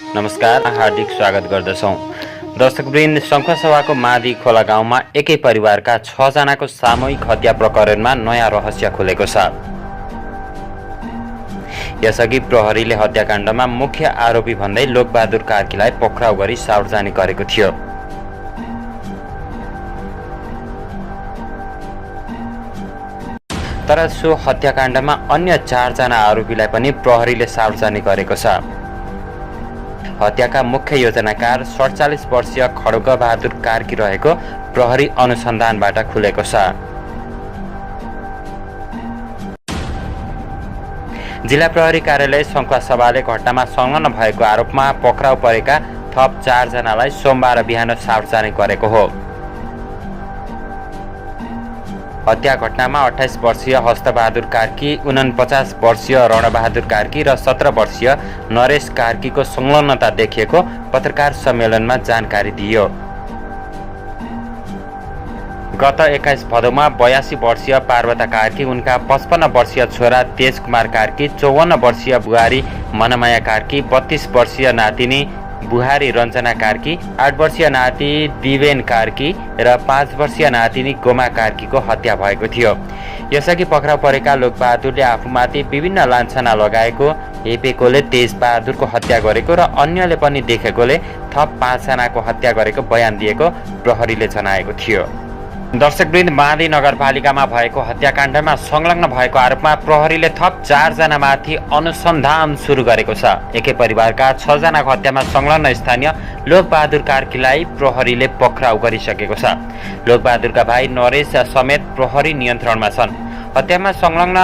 नमस्कार, हार्दिक स्वागत गर्दछौं। दर्शकवृन्द, शङ्खसभाको मादी खोला गाउँमा एकै परिवारका 6 जनाको सामूहिक हत्या प्रकरणमा नयाँ रहस्य खुलेको छ। यसअघि प्रहरीले हत्याकाण्डमा मुख्य आरोपी भन्दै लोकबहादुर कार्कीलाई पक्राउ गरी सार्वजनिक गरेको थियो। तर सो हत्याकाण्डमा अन्य 4 जना आरोपीलाई पनि प्रहरीले सार्वजनिक गरेको छ। हत्याका मुख्य योजनाकार 47 वर्षीय खड्गबहादुर कार्की रहेको प्रहरी अनुसन्धानबाट खुलेको छ। जिल्ला प्रहरी कार्यालय शङ्खसभाले घटनामा संलग्न भएको आरोपमा पक्राउ परेका थप 4 जनालाई सोमबार बिहान सार्वजनिक गरेको हो। हत्या घटनामा 28 वर्षीय हस्तबहादुर कार्की, 49 वर्षीय रणबहादुर कार्की र 17 वर्षीय नरेश कार्कीको संलग्नता देखिएको पत्रकार सम्मेलनमा जानकारी दिइयो। गत 21 भदौमा 82 वर्षीय पार्वता कार्की, उनका 55 वर्षीय छोरा तेजकुमार कार्की, 54 वर्षीय बुहारी मनमाया कार्की, 32 वर्षीय नातिनी बुहारी रञ्जना कार्की, 8 वर्षीय नाति दिवेन कार्की र 5 वर्षीय नातिनी गोमा कार्कीको हत्या भएको थियो। यसअघि पक्राउ परेका लोकबहादुरले आफूमाथि विभिन्न लान्छना लगाएको, हेपेकोले तेजबहादुरको हत्या गरेको र अन्यले पनि देखेकोले थप 5 जनाको हत्या गरेको बयान दिएको प्रहरीले जनाएको थियो। दर्शकवृन्द, मादी नगरपालिकामा भएको हत्याकाण्डमा संलग्न भएको आरोपमा प्रहरीले थप 4 जनामाथि अनुसन्धान सुरु गरेको छ। एकै परिवारका 6 जनाको हत्यामा संलग्न स्थानीय लोकबहादुर कार्कीलाई प्रहरीले पक्राउ गरिसकेको छ। लोकबहादुरका भाइ नरेश समेत प्रहरी नियन्त्रणमा छन्। हत्यामा संलग्न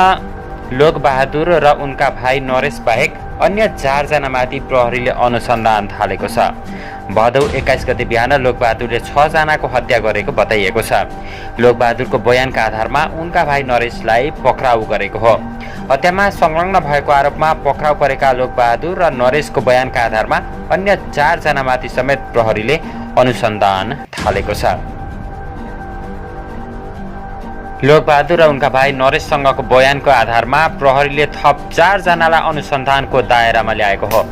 लोकबहादुर र उनका भाइ नरेश बाहेक अन्य 4 जनामाथि प्रहरीले अनुसन्धान थालेको छ। भदौ 21 गते बिहान लोकबहादुरले 6 जनाको हत्या गरेको बताइएको छ। लोकबहादुरको बयानका आधारमा उनका भाइ नरेशलाई पक्राउ गरेको हो। हत्यामा संलग्न भएको आरोपमा पक्राउ परेका लोकबहादुर र नरेशको बयानका आधारमा अन्य 4 जनामाथि समेत प्रहरीले अनुसन्धान थालेको छ। लोकबहादुर र उनका भाइ नरेशसँगको बयानको आधारमा प्रहरीले थप 4 जनालाई अनुसन्धानको दायरामा ल्याएको हो।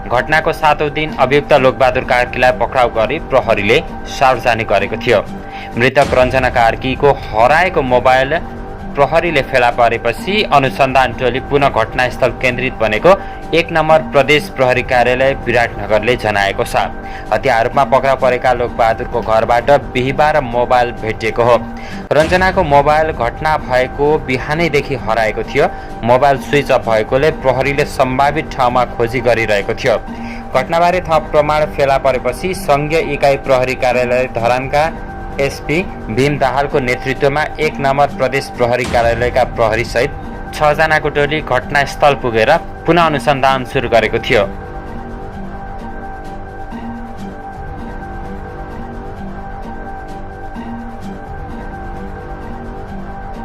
घटनाको 7औं दिन अभियुक्त लोकबहादुर कार्कीलाई पक्राउ गरी प्रहरीले सार्वजनिक गरेको थियो। मृतक रञ्जना कार्कीको हराएको मोबाइल प्रहरीले फेला परेपछि अनुसन्धान टोली पुनः घटनास्थल केन्द्रित बनेको 1 नम्बर प्रदेश प्रहरी कार्यालय विराटनगरले जनाएको छ। हत्या आरोपमा पक्राउ परेका लोकबहादुरको घरबाट बिहिबार मोबाइल भेटिएको हो। रञ्जनाको मोबाइल घटना भएको बिहानैदेखि हराएको थियो। मोबाइल स्विच अफ भएकोले प्रहरीले सम्भावित ठाउँमा खोजी गरिरहेको थियो। घटनाबारे थप प्रमाण फेला परेपछि संघीय इकाइ प्रहरी कार्यालय धरानका एसपी भीम दाहालको नेतृत्वमा 1 नम्बर प्रदेश प्रहरी कार्यालयका प्रहरी सहित 6 जनाको टोली घटनास्थल पुगेर पुनः अनुसन्धान सुरु गरेको थियो।